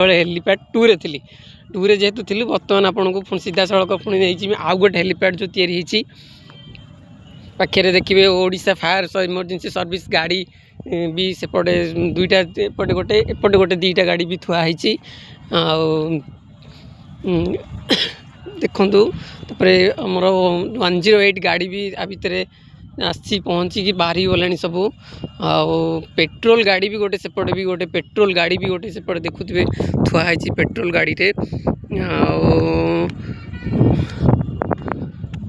Helipad ଟୁରେ ଥିଲି। ଟୁରେ ଯେହେତୁ ଥିଲି, ବର୍ତ୍ତମାନ ଆପଣଙ୍କୁ ପୁଣି ସିଧାସଳଖ ପୁଣି ନେଇଯିବି ଆଉ ଗୋଟେ ହେଲିପ୍ୟାଡ଼ ଯେଉଁ ତିଆରି ହେଇଛି। ପାଖରେ ଦେଖିବେ ଓଡ଼ିଶା ଫାୟାର ଇମର୍ଜେନ୍ସି ସର୍ଭିସ୍ ଗାଡ଼ି ବି ସେପଟେ ଦୁଇଟା, ଏପଟେ ଗୋଟେ, ଏପଟେ ଗୋଟେ, ଦୁଇଟା ଗାଡ଼ି ବି ଥୁଆ ହେଇଛି। ଆଉ ଦେଖନ୍ତୁ, ତାପରେ ଆମର 108 ଗାଡ଼ି ବି ଆ ଭିତରେ ଆସିଛି, ପହଞ୍ଚିକି ବାହାରି ଗଲାଣି ସବୁ। ଆଉ ପେଟ୍ରୋଲ ଗାଡ଼ି ବି ଗୋଟେ ସେପଟେ ବି ଗୋଟେ, ପେଟ୍ରୋଲ ଗାଡ଼ି ବି ଗୋଟେ ସେପଟେ ଦେଖୁଥିବେ ଥୁଆ ହେଇଛି ପେଟ୍ରୋଲ ଗାଡ଼ିରେ। ଆଉ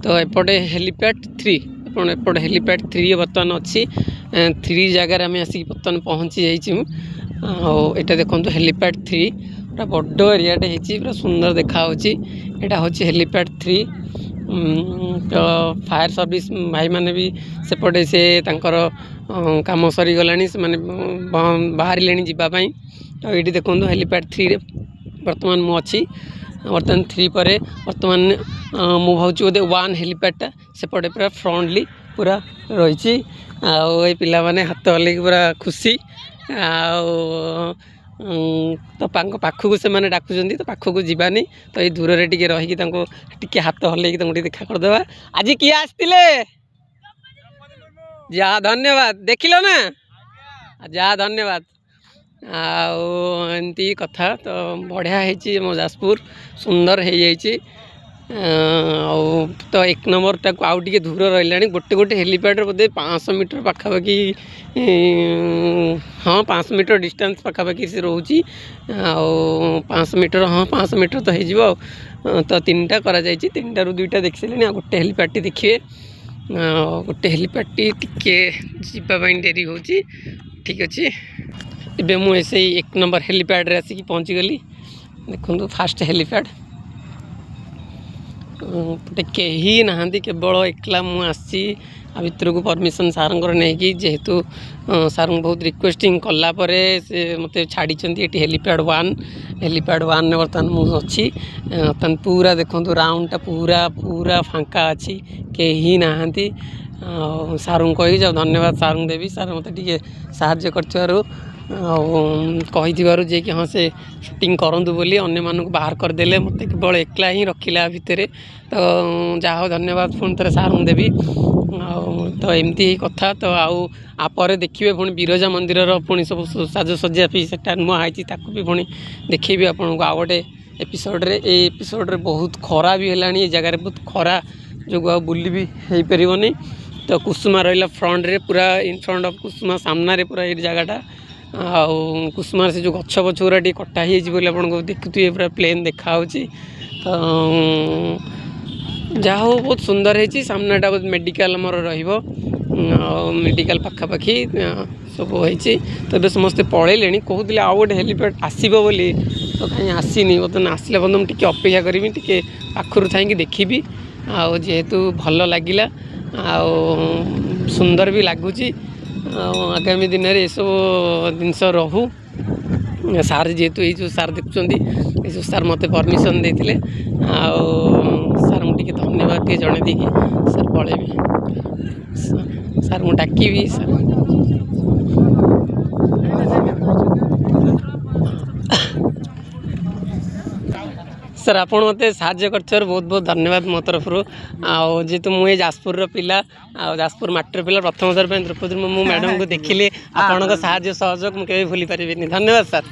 ତ ଏପଟେ ହେଲିପ୍ୟାଡ଼ ଥ୍ରୀ, ଆପଣ ଏପଟେ ହେଲିପ୍ୟାଡ଼ ଥ୍ରୀ ବର୍ତ୍ତମାନ ଅଛି। ଥ୍ରୀ ଜାଗାରେ ଆମେ ଆସିକି ବର୍ତ୍ତମାନ ପହଞ୍ଚି ଯାଇଛୁ। ଆଉ ଏଇଟା ଦେଖନ୍ତୁ ହେଲିପ୍ୟାଡ଼ ଥ୍ରୀ, ପୁରା ବଡ଼ ଏରିଆଟେ ହେଇଛି, ପୁରା ସୁନ୍ଦର ଦେଖାହେଉଛି। ଏଇଟା ହେଉଛି ହେଲିପ୍ୟାଡ଼ ଥ୍ରୀ। ତ ଫାୟାର ସର୍ଭିସ୍ ଭାଇମାନେ ବି ସେପଟେ ସେ ତାଙ୍କର କାମ ସରିଗଲାଣି, ସେମାନେ ବାହାରିଲେଣି ଯିବା ପାଇଁ। ତ ଏଇଠି ଦେଖନ୍ତୁ, ହେଲିପ୍ୟାଡ଼ ଥ୍ରୀରେ ବର୍ତ୍ତମାନ ମୁଁ ଅଛି। ବର୍ତ୍ତମାନ ଥ୍ରୀ ପରେ ବର୍ତ୍ତମାନ ମୁଁ ଭାବୁଛି ବୋଧେ ୱାନ୍ ହେଲିପ୍ୟାଡ଼ଟା ସେପଟେ ପୁରା ଫ୍ରଣ୍ଟଲି ପୁରା ରହିଛି। ଆଉ ଏଇ ପିଲାମାନେ ହାତ ହଲେଇକି ପୁରା ଖୁସି। ଆଉ ତ ତାଙ୍କ ପାଖକୁ ସେମାନେ ଡାକୁଛନ୍ତି, ତ ପାଖକୁ ଯିବାନି, ତ ଏଇ ଦୂରରେ ଟିକେ ରହିକି ତାଙ୍କୁ ଟିକେ ହାତ ହଲେଇକି ତାଙ୍କୁ ଟିକେ ଦେଖା କରିଦେବା। ଆଜି କିଏ ଆସିଥିଲେ? ଯା, ଧନ୍ୟବାଦ। ଦେଖିଲ ନା? ଯା, ଧନ୍ୟବାଦ। ଆଉ ଏମିତି କଥା ତ ବଢ଼ିଆ ହେଇଛି ଆମ ଯାଜପୁର, ସୁନ୍ଦର ହେଇଯାଇଛି। ଆଉ ତ ଏକ ନମ୍ବରଟାକୁ ଆଉ ଟିକେ ଦୂର ରହିଲାଣି। ଗୋଟେ ଗୋଟେ ହେଲିପ୍ୟାଡ଼ରେ ବୋଧେ 500 ମିଟର ପାଖାପାଖି, ହଁ, 500 ମିଟର ଡିଷ୍ଟାନ୍ସ ପାଖାପାଖି ସେ ରହୁଛି। ଆଉ 500 ମିଟର, ହଁ, 500 ମିଟର ତ ହେଇଯିବ। ଆଉ ତ ତିନିଟା କରାଯାଇଛି, ତିନିଟାରୁ ଦୁଇଟା ଦେଖି ସାରିଲେଣି, ଆଉ ଗୋଟେ ହେଲିପ୍ୟାଡ଼ଟି ଦେଖିବେ। ଆଉ ଗୋଟେ ହେଲିପ୍ୟାଡ଼ଟି ଟିକେ ଯିବା ପାଇଁ ଡେରି ହେଉଛି। ଠିକ୍ ଅଛି, ଏବେ ମୁଁ ସେଇ ଏକ ନମ୍ବର ହେଲିପ୍ୟାଡ଼ରେ ଆସିକି ପହଞ୍ଚିଗଲି। ଦେଖନ୍ତୁ, ଫାଷ୍ଟ ହେଲିପ୍ୟାଡ଼ ଗୋଟେ, କେହି ନାହାନ୍ତି, କେବଳ ଏକଲା ମୁଁ ଆସିଛି ଆ ଭିତରକୁ ପରମିସନ୍ ସାର୍ଙ୍କର ନେଇକି। ଯେହେତୁ ସାର୍ଙ୍କୁ ବହୁତ ରିକ୍ୱେଷ୍ଟିଂ କଲା ପରେ ସେ ମୋତେ ଛାଡ଼ିଛନ୍ତି ଏଠି। ହେଲିପ୍ୟାଡ଼ ୱାନ୍, ହେଲିପ୍ୟାଡ଼ ୱାନ୍ରେ ବର୍ତ୍ତମାନ ମୁଁ ଅଛି। ବର୍ତ୍ତମାନ ପୁରା ଦେଖନ୍ତୁ, ରାଉଣ୍ଡଟା ପୁରା ପୁରା ଫାଙ୍କା ଅଛି, କେହି ନାହାନ୍ତି। ଆଉ ସାର୍ଙ୍କୁ କହିବି ଆଉ ଧନ୍ୟବାଦ ସାର୍ଙ୍କୁ ଦେବି, ସାର୍ ମୋତେ ଟିକେ ସାହାଯ୍ୟ କରିଥିବାରୁ ଆଉ କହିଥିବାରୁ ଯେ କି ହଁ, ସେ ସୁଟିଂ କରନ୍ତୁ ବୋଲି। ଅନ୍ୟମାନଙ୍କୁ ବାହାର କରିଦେଲେ, ମୋତେ କେବଳ ଏକଲା ହିଁ ରଖିଲା ଭିତରେ। ତ ଯାହା ହଉ, ଧନ୍ୟବାଦ ପୁଣି ଥରେ ସାର୍ଙ୍କୁ ଦେବି। ଆଉ ତ ଏମିତି କଥା ତ ଆଉ ଆ ପରେ ଦେଖିବେ ପୁଣି ବିରଜା ମନ୍ଦିରର ପୁଣି ସବୁ ସାଜସଜ୍ଜା ବି ସେଟା ନୂଆ ହେଇଛି, ତାକୁ ବି ପୁଣି ଦେଖେଇବି ଆପଣଙ୍କୁ ଆଉ ଗୋଟେ ଏପିସୋଡ଼ରେ। ଏଇ ଏପିସୋଡ଼ରେ ବହୁତ ଖରା ବି ହେଲାଣି, ଏ ଜାଗାରେ ବହୁତ ଖରା ଯୋଗୁଁ ଆଉ ବୁଲି ବି ହେଇପାରିବନି। ତ କୁସୁମା ରହିଲା ଫ୍ରଣ୍ଟରେ, ପୁରା ଇନ୍ ଫ୍ରଣ୍ଟ ଅଫ୍ କୁସୁମା, ସାମ୍ନାରେ ପୁରା ଏଇ ଜାଗାଟା। ଆଉ କୁସୁମାର ସେ ଯେଉଁ ଗଛ ଫଛ ଗୁଡ଼ା ଟିକେ କଟା ହେଇଯାଇଛି ବୋଲି ଆପଣଙ୍କୁ ଦେଖୁଥିବେ ପୁରା ପ୍ଲେନ୍ ଦେଖାହେଉଛି। ତ ଯାହା ହଉ, ବହୁତ ସୁନ୍ଦର ହେଇଛି। ସାମ୍ନାଟା ବହୁତ ମେଡ଼ିକାଲ ଆମର ରହିବ, ଆଉ ମେଡ଼ିକାଲ ପାଖାପାଖି ସବୁ ହେଇଛି। ତ ଏବେ ସମସ୍ତେ ପଳେଇଲେଣି। କହୁଥିଲେ ଆଉ ଗୋଟେ ହେଲିପ୍ୟାଡ଼ ଆସିବ ବୋଲି, ତ କାହିଁ ଆସିନି। ବର୍ତ୍ତମାନ ଆସିଲା ପର୍ଯ୍ୟନ୍ତ ମୁଁ ଟିକେ ଅପେକ୍ଷା କରିବି, ଟିକେ ପାଖରୁ ଥାଇକି ଦେଖିବି। ଆଉ ଯେହେତୁ ଭଲ ଲାଗିଲା ଆଉ ସୁନ୍ଦର ବି ଲାଗୁଛି, ଆଉ ଆଗାମୀ ଦିନରେ ଏସବୁ ଜିନିଷ ରହୁ। ସାର୍ ଯେହେତୁ, ଏଇ ଯେଉଁ ସାର୍ ଦେଖୁଛନ୍ତି, ଏଇ ଯେଉଁ ସାର୍ ମୋତେ ପରମିସନ୍ ଦେଇଥିଲେ, ଆଉ ସାର୍ଙ୍କୁ ଟିକେ ଧନ୍ୟବାଦ ଟିକେ ଜଣେଇ ଦେଇକି ସାର୍ ପଳେଇବି। ସାର୍ ମୁଁ ଡାକିବି ସାର୍। ସାର୍, ଆପଣ ମୋତେ ସାହାଯ୍ୟ କରିଥିବାରୁ ବହୁତ ବହୁତ ଧନ୍ୟବାଦ ମୋ ତରଫରୁ। ଆଉ ଯେହେତୁ ମୁଁ ଏଇ ଯାଜପୁରର ପିଲା ଆଉ ଯାଜପୁର ମାଟିର ପିଲା, ପ୍ରଥମ ଥର ପାଇଁ ଦ୍ରୌପଦୀ ମୁର୍ମୁ ମ୍ୟାଡ଼ାମଙ୍କୁ ଦେଖିଲି, ଆପଣଙ୍କ ସାହାଯ୍ୟ ସହଯୋଗ ମୁଁ କେବେ ଭୁଲି ପାରିବିନି। ଧନ୍ୟବାଦ ସାର୍।